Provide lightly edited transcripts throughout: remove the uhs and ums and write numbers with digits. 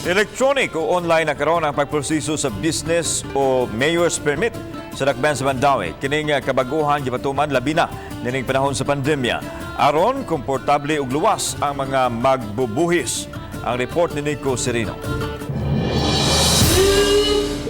Electronic o online na karon ang pagproseso sa business o mayor's permit sa dakbayan sa Mandaue. Kining kabaguhan gipatuman labi na nining panahon sa pandemya, aron komportable ug luwas ang mga magbubuhis. Ang report ni Nico Serino.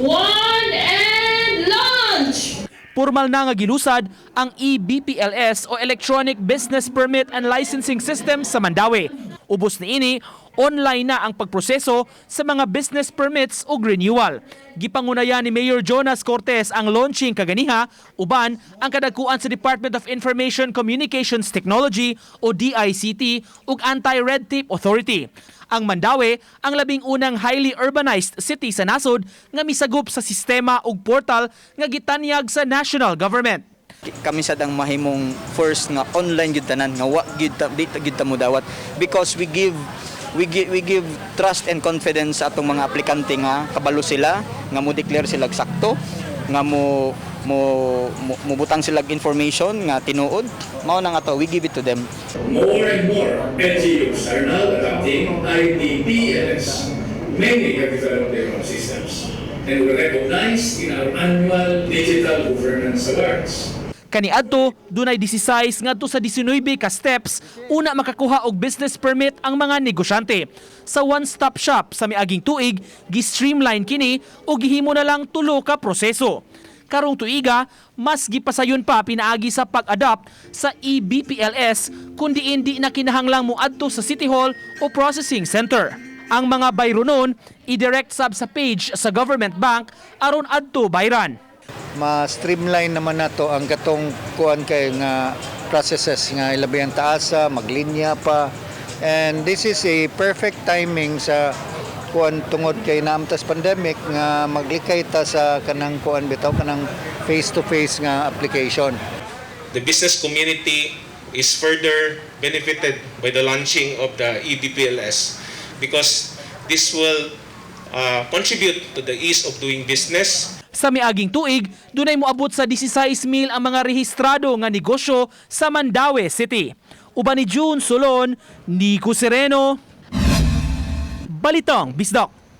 One and launch! Formal na nga gilusad ang eBPLS o Electronic Business Permit and Licensing System sa Mandaue. Ubos niini, online na ang pagproseso sa mga business permits ug renewal. Gipangunayan ni Mayor Jonas Cortez ang launching kaganiha, uban ang kadagkuan sa Department of Information Communications Technology o DICT ug Anti-Red Tape Authority. Ang Mandaue ang labing unang highly urbanized city sa nasod nga misagop sa sistema ug portal nga gitanyag sa national government. Kami sad ang mahimong first nga online gyud tanan, nga wa gyud ta, di ta gyud ta mo dawat, because we give trust and confidence sa atong mga aplikante nga kabalo sila nga mo declare sila sakto, nga mo mo mo mobutang sila information nga tinuod. Mao na nga to, we give it to them. More and more LGUs are now adopting IBPLS. Many have developed their own systems and were recognized in our annual Digital Governance Awards. Kaniadto, dunay 16 ngadto sa 19 ka steps una makakuha og business permit ang mga negosyante. Sa one-stop shop sa miaging tuig, gi-streamline kini ug gihimo na lang tulo ka proseso. Karong tuiga, mas gipasayon pa pinaagi sa pag-adopt sa eBPLS, kundi hindi na kinahanglang moadto sa City Hall o processing center. Ang mga bayronon, i-direct sab sa page sa government bank aron adto bayran. Ma-streamline naman nato ang katong kuan kay nga processes nga ilabi ang taasa, maglinya pa. And this is a perfect timing sa kuan tungod kay naa man ta's pandemic nga maglikay ta sa kanang kuan bitaw, kanang face to face nga application. The business community is further benefited by the launching of the eBPLS because this will contribute to the ease of doing business. Sa miaging tuig, dunay moabot sa 16,000 ang mga rehistrado nga negosyo sa Mandaue City. Uban ni June Solon, Nico Sereno, Balitang Bisdak.